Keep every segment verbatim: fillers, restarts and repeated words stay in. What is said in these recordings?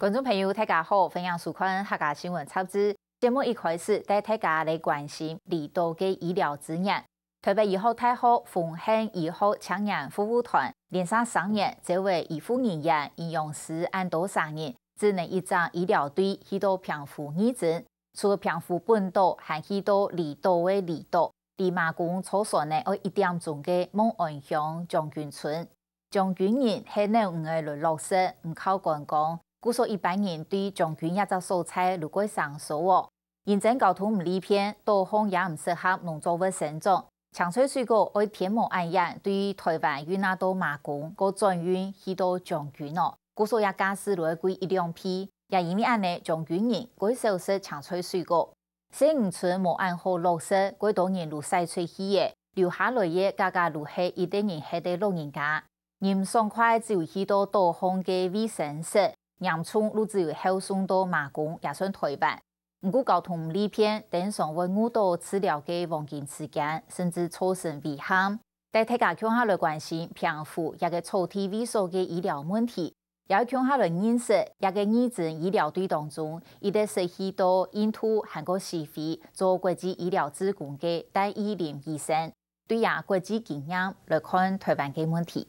觀眾朋友，大家好，歡迎收看客家新聞雜誌。節目一開始，帶大家來關心離島个醫療資源。臺北醫學大學風寒醫學青年服務團連續三年，招个醫護人員、營養師恁多儕人，只能一隻醫療隊去到澎湖義診。除了澎湖本島，還去到離島个離島，離馬公坐船仔愛一點鐘个望安鄉將軍村。 將軍營係老屋仔來落實，毋靠觀光，故所一般人對將軍這隻所在就蓋生疏哦。因爭交通毋利便，島項也毋適合農作物生長。青菜水果愛天無恁遠，對臺灣運啊到馬公，過轉運去到將軍哦，故所也價數就會貴一兩倍。也因為恁呢，將軍人蓋少食青菜水果。 細漁村無恁好落實，蓋多人就徙出去了，留下來个，加加就係一兜人歇个老人家。人毋爽快，只有去到島項个衛生室，嚴重就只有後送到馬公，也算臺灣。毋過交通毋利便，定常會誤到治療个黃金時間，甚至造成遺憾。帶大家共下來關心澎湖這個草地位所个醫療問題， 也共下來認識這個義診醫療隊當中，一直識去到印度還過西非做國際醫療志工个戴義霖醫生，對這國際經驗來看臺灣个問題。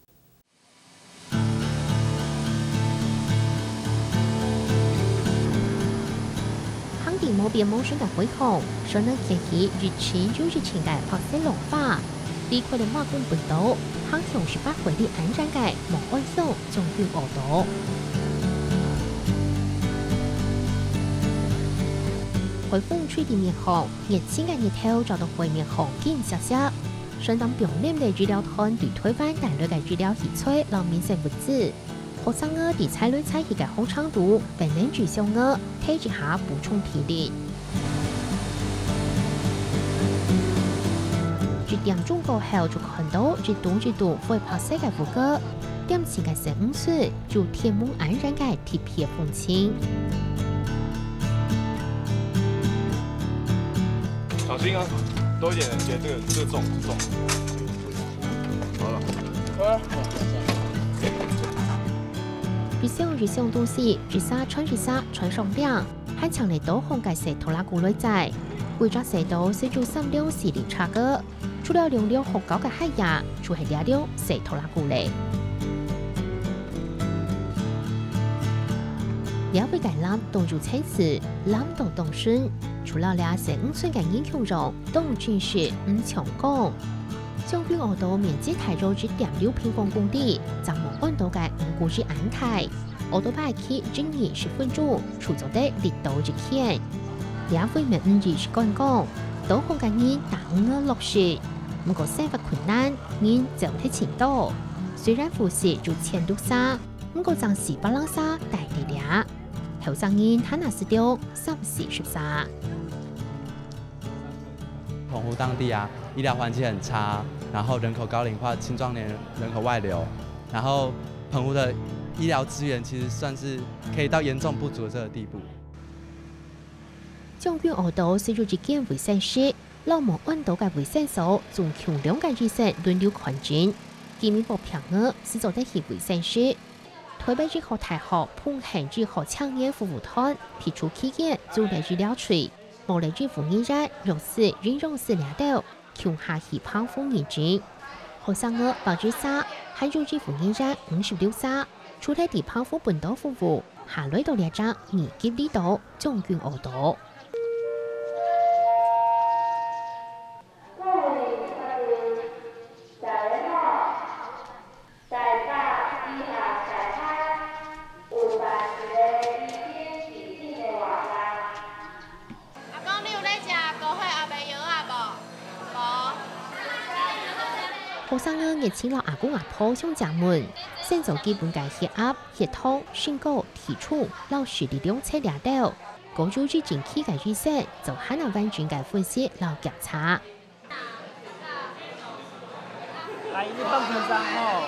行在無邊無身个海項，船仔擎起一陣又一陣个白色浪花，離開了馬公本島，行向十八海里恁遠个望安鄉 將軍澳島。海風吹在面項，熱情个日頭照到海面項金閃閃。船頂放淰个醫療攤，對臺灣帶來个醫療器材摎民生物資。學生仔在載來載去个火車肚，分等住宿仔， 敨一下補充體力。一點鐘過後，就看到一棟一棟灰白色个屋角，恬靜个細屋仔，就天濛恁遠个特別風情。小心啊，多一點，姐，這個，這個重，重。好了。一箱一箱東西，一儕傳一儕傳上頂， 還請了多項个細拖拉庫來載。歸隻細島就有三輛四輪車个，除了兩輛學校个鞋仔，就係這輛細拖拉庫咧。這位个藍當有層次，藍到當順，除了這細屋村个人共樣，當真實毋像講。將軍澳島面積大約一點六平方公里，正望安島个五股一恁大。 奧多拜騎一日十分鐘，就做得䀴到一圈。這位美女士敢講，多項个人帶𠊎落實，毋過生活困難，人走忒盡多。雖然護士就千六儕，毋過正四百零儕戴在這。後生人還係少，三四十儕。 澎湖當地啊，醫療環境很差，然後人口高齡化、青壯年人口外流，然後澎湖的醫療資源其實算是可以到嚴重不足的這個地步。將軍澳島只有一間衛生室，摎望安島个衛生所，總共兩個醫生輪流看診。居民屋邊仔，就做得去衛生室。臺北醫學大學澎湖醫學青年服務團，避暑期間做了醫療隊， 無了醫護人員，藥師、營養師這兜，共下去澎湖義診。學生仔百一儕，還有醫護人員五十六儕，除忒在澎湖本島服務，還來到這隻二級離島將軍澳島。 阿公，你有咧食高血壓个藥仔無？無。學生仔熱情摎阿公阿婆相借問，先做基本个血壓、血糖、身高、體重摎視力量測這兜，過有一定期个醫生做還較完整个分析摎檢查。 來，你放輕鬆吼。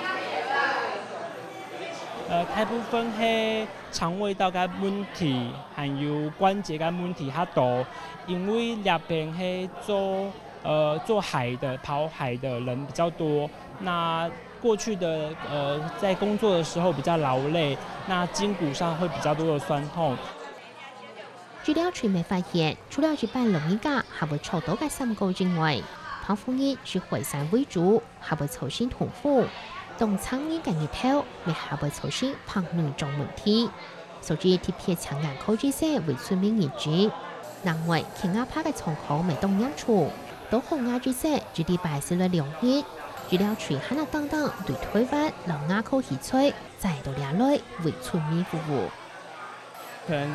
呃，大部分係腸胃道个問題，還有關節个問題較多，因為這片係做，呃，做鞋个，跑鞋个人比較多。那过去的呃，在工作的时候比较劳累，那筋骨上会比较多的酸痛。治療隊乜發現，除了一般老人家較會著到个三高之外，胖虎人以後生為主，較會造成痛風。當長年个日頭，乜較會造成白內障問題。所以特別請眼科醫生為出面認證。另外，去牙科个狀況乜當嚴重，多項牙醫生一禮拜就來兩日，治療隊還愛等等對台灣摎牙科器材 再到這來為村民服務。可能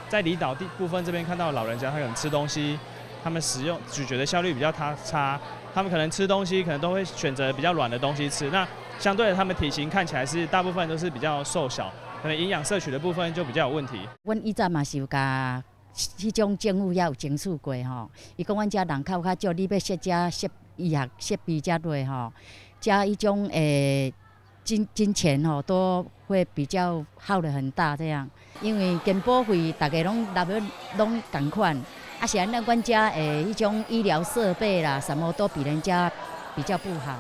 在離島地部分這邊看到老人家，他可能吃東西，他們使用咀嚼的效率比较差，差，他们可能吃东西可能都会选择比较软的东西吃。那相对的，他们体型看起来是大部分都是比较瘦小，可能营养摄取的部分就比较有问题。阮以前嘛是有甲迄种政府也有争取过吼，伊讲阮遮人口较少，你要设遮设医学设备遮落吼，遮迄种诶金金钱吼都会比较耗得很大这样。因为健保费大家拢纳入拢共款，啊是安尼阮遮诶迄种医疗设备啦，什么都比人家比较不好。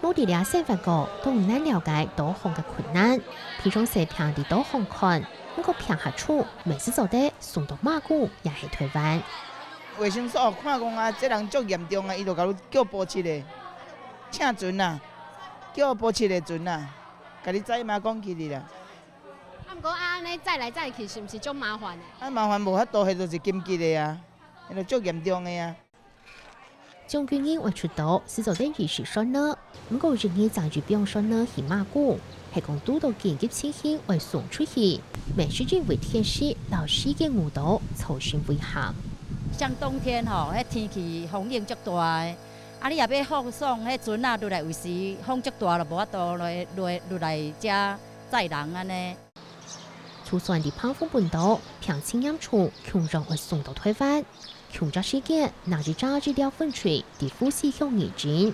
无在这生活个，都毋难了解多项个困难。平常时平地多看看，毋过平下厝，每次做得送到马公也系台湾。卫生所看讲啊，这人足严重啊，伊就甲你叫报一个，请船啊，叫报一个船啊，甲你载马公去哩啦。啊，毋过啊，安尼载来载去是毋是足麻烦的？啊，麻烦无法度，迄就是紧急的啊，迄就足严重的啊。 将军人外出到，是做得一时算了，毋过一日正一放算了去马公，系讲拄到紧急情形会送出去，每时因为天时摎时间误到，造成危险。像冬天吼，迄天气风影足大的，啊，你若要放送，迄船啊，落来有时风足大，就无法度落落落来遮载人安尼。就算在澎湖本岛，病情严重，恐将会送到台湾。 共个时间，另一只医疗分队在富里乡义诊。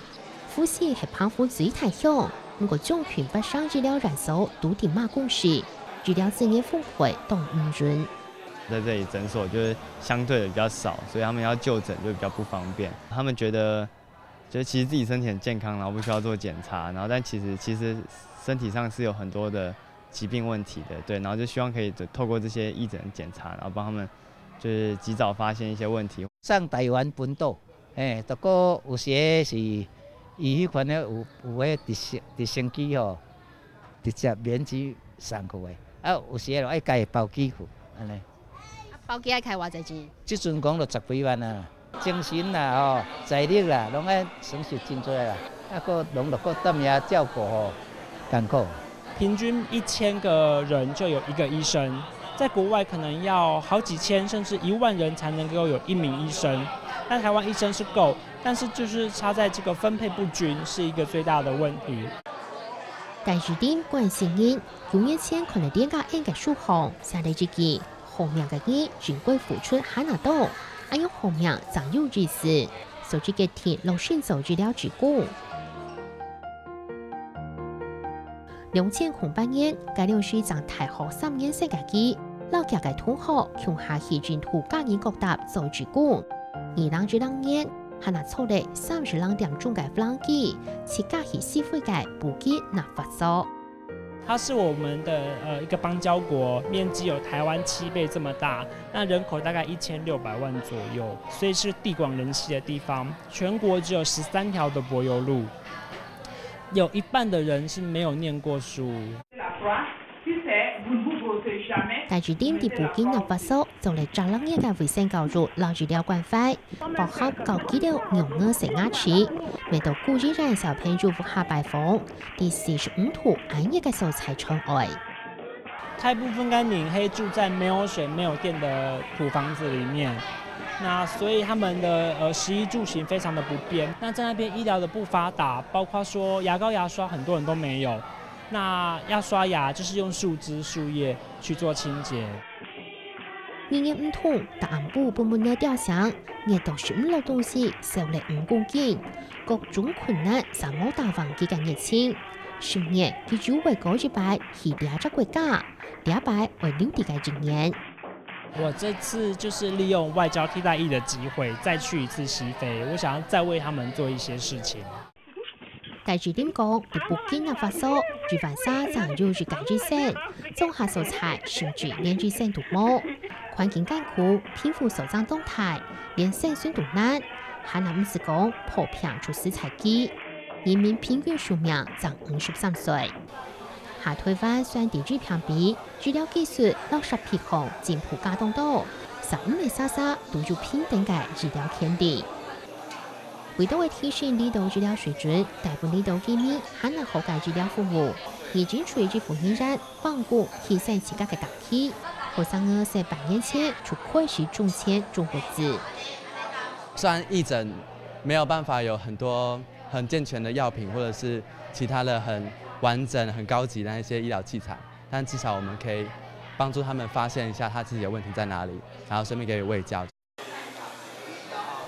富里系澎湖最大乡，毋过将近八成医疗院所都在马公市，医疗资源分配当毋均。在这里诊所就是相对的比较少，所以他们要就诊就比较不方便。他们觉得，就是其实自己身体很健康，然后不需要做检查，然后但其实其实身体上是有很多的疾病问题的，对，然后就希望可以透过这些义诊检查，然后帮他们就是及早发现一些问题。上台湾本土，嘿，不过有时是伊迄款咧有有个直升直升机吼，直接免钱送去的，啊，有时咧爱家己包机去，安尼。啊，包机爱开偌济钱？即阵讲就十几万啊，精神啦吼，财力啦，拢爱省出真侪啦，啊，个拢落个踮遐照顾吼，艱苦。 平均一千个人就有一个医生，在国外可能要好几千甚至一万人才能够有一名医生。那台湾医生是够，但是就是差在这个分配不均是一个最大的问题。但是林冠生人，九年前看了店家个书行，写了一句：好命个人应该付出还拿到，还有好命正有意思，所以决定落身做治疗志工。 两千空八年，該量是正大學三年生个佢，摎佢个同學共下去印度加爾各答做志工。二零一零年，還拿坐了三十零點鐘个飛機，自家去西非个布基納法索。它是我们的呃一个邦交国，面积有台湾七倍这么大，那人口大概一千六百万左右，所以是地广人稀的地方。全国只有十三条的柏油路，有一半的人是没有念过书。但是林在布基納法索做了十零年个卫生教育摎醫療关怀，包含教佢兜仰仔洗牙齒，每到孤兒院小朋友屋下拜訪，在四十五度恁熱个所在窗外。大部分該人係住在沒有水、沒有電的土房子裡面，那所以他們的呃食衣住行非常的不便。那在那邊醫療的不發達，包括說牙膏、牙刷，很多人都沒有。那要刷牙就是用樹枝、树葉去做清洁。 日夜毋通，逐暗晡晡門仔吊醒，熱到食毋落東西，瘦了五公斤，各種困難，煞無打橫佢个熱情。十月，佢就會過一擺去這隻國家，這擺會留在該一年。我這次就是利用外交替代役的機會，再去一次西非，我想要再為他們做一些事情。戴志林講，在北京个發燒，一萬儕正有一個醫生，莊下所在甚至連醫生都無。環境艱苦，貧富所爭當大，連生存都難，還那毋使講破病就死在機。人民平均壽命正五十三歲。下台灣算第一病比，醫療技術摎設備項進步加當多，十五個儕儕都有平等个醫療權利。 為著愛提升離島醫療水準，大分離島居民還愛好个醫療服務，義診隊醫護人員放工犧牲自家个假期，學生仔在半年前就開始種田種物資。雖然義診沒有辦法有很多很健全的藥品，或者是其他的很完整、很高級的那些醫療器材，但至少我們可以幫助他們發現一下他自己的問題在哪裡，然後順便給予衛教。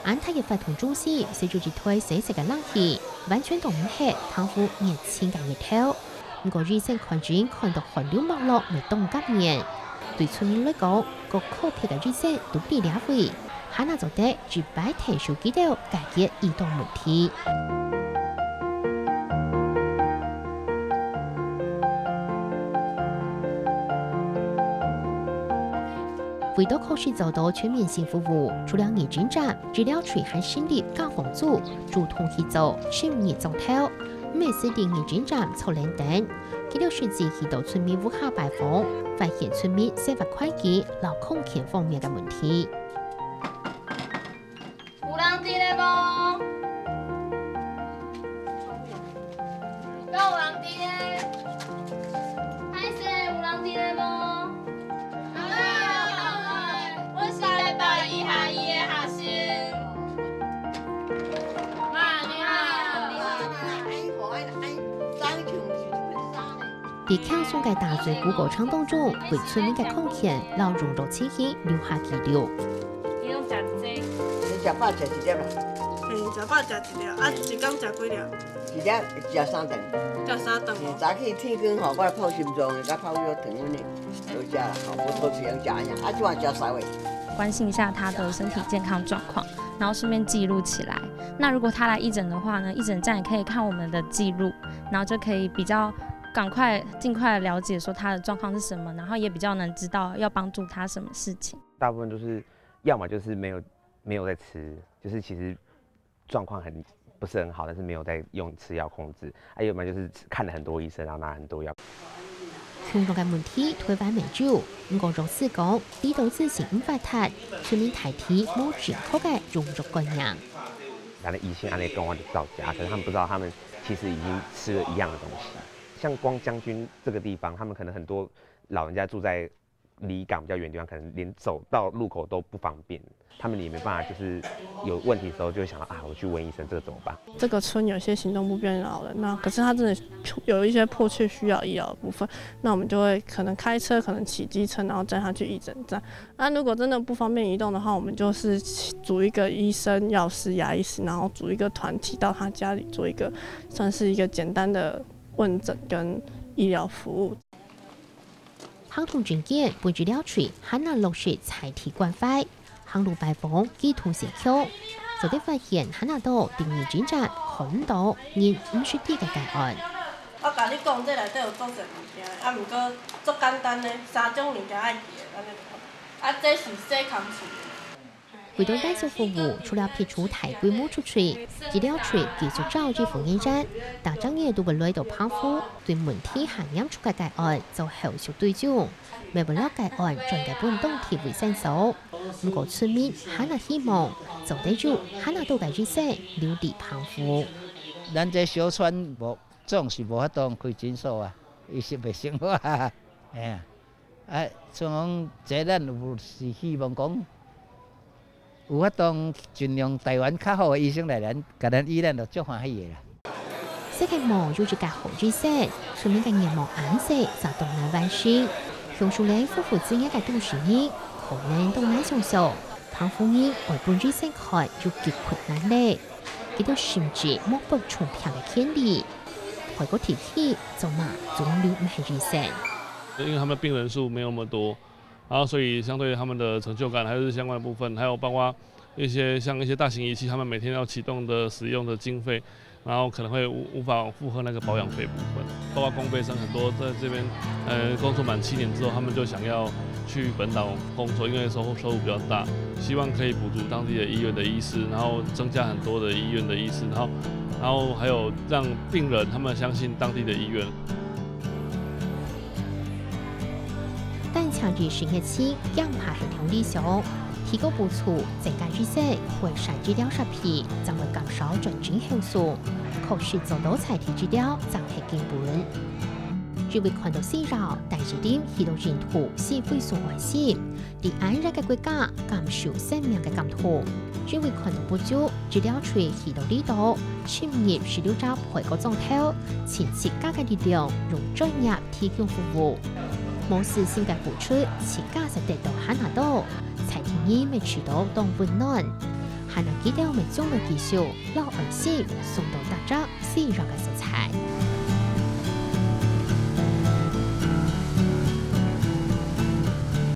恁大个活動中心，設有一台細細个冷氣，完全擋毋核澎湖熱情个日頭。毋過醫生看診看到汗流脈落，乜當感人。對村民來講，各科別个醫生都在這位，還能做得一擺𢯭手佢兜解決醫療問題。 為著確實做到全面性服務，除了義診站，醫療隊還成立家訪組，主動去做尋日庄頭，毋係只在義診站坐輪等。佢兜實際去到村民屋下拜訪，發現村民生活環境摎康健方面个問題。 有人佇咧無？敢有人佇咧？歹勢，有人佇咧無？有啊，有啊，阮是台北醫學院的學生。啊，你好。你好。 在輕鬆个打嘴鼓過程當中，為村民个康健摎用藥情形留下記錄。你攏食這？你食飽食一粒啦？嘿，食飽食一粒，啊，一工食幾粒？一粒食三頓。食三頓哦。嗯，早起天光吼，我來泡心臟的，佮泡藥糖分你，就食啦，吼，無多時通食安尼，啊，這馬食啥貨？關心一下他的身體健康狀況，然後順便記錄起來。那如果他來義診的話呢，義診站也可以看我們的記錄，然後就可以比較趕快、盡快地了解說他的狀況是什麼，然後也比較能知道要幫助他什麼事情。大部分都是要麼就是沒有，沒有在吃，就是其實狀況很，不是很好，但是沒有在用吃藥控制，啊，要麼就是看了很多醫生，然後拿很多藥。 共樣个問題，台灣乜有，毋過若是講，離島資訊毋發達，村民大體無正確个用藥觀念。人家醫生安尼講，我就照加，可是他們不知道，他們其實已經吃了一樣的東西。像光將軍這個地方，他們可能很多老人家住在離港比較遠的地方，可能連走到路口都不方便。 他們也沒辦法，就是有問題的時候就會想到啊，我去問醫生，這個怎麼辦？這個村有些行動不便的老人，那可是他真的有一些迫切需要醫療的部分，那我們就會可能開車，可能騎機車，然後載他去義診站。那如果真的不方便移動的話，我們就是組一個醫生、藥師、牙醫師，然後組一個團體到他家裡做一個算是一個簡單的問診跟醫療服務。 行動證件分醫療隊還能落實在地關懷，行路拜訪，機動性強，做得發現還能到第二診站看毋到人毋識字个個案。我甲你講，這內底有足濟物件，啊，毋過足簡單呢，三種物件愛記得，安尼就好。啊，這是洗空氣的。 為著延續服務，除了撇除大規模出隊，醫療隊繼續招醫護人員，逐隻月都會來到澎湖，對問題較嚴重个個案做後續追蹤，乜會摎個案轉介分當地衛生所。毋過村民還係希望做得有還係多个醫生留佇澎湖。咱這小村無，總是無法度開診所啊，伊是袂生活啊，嘿啊。 啊，像講這咱有是希望講，有法度盡量台灣較好的醫生來咱，甲咱醫咱就足歡喜的啦。世界無有一個好醫生，村民个願望恁細，實當難完成。享受了夫婦之間个都市人，可能都難想像，澎湖人愛分醫生看有幾困難咧。 佢兜甚至無發重病个權利。外國地區做麼總留毋係醫生？因為他們病人數沒有那麼多，然後所以相對於他們的成就感，還有相關的部分，還有包括一些像一些大型儀器，他們每天要啟動的使用的經費，然后可能会无无法负荷那个保养费部分。包括公费生很多在这边，呃，工作满七年之后，他们就想要去本岛工作，因为收入收入比较大，希望可以补足当地的医院的医师，然后增加很多的医院的医师，然后然后还有让病人他们相信当地的医院。單淨醫生个錢，驚怕係忒理想。提高補助，增加醫生，分散醫療設備，正會減少轉診後送。確實做到在地醫療，正係根本。因為看到需要，但一定去到印度，是非常安心。在恁樣个國家，感受生命个感動。因為看到不足，醫療隊去到這度，深入十六隻配角庄頭，盡自家个力量，用專業 提供服務。無私性个付出，自家就得到還較多，在天人乜試到當溫暖。還有佢兜乜將來繼續，摎愛心送到逐隻需要个所在。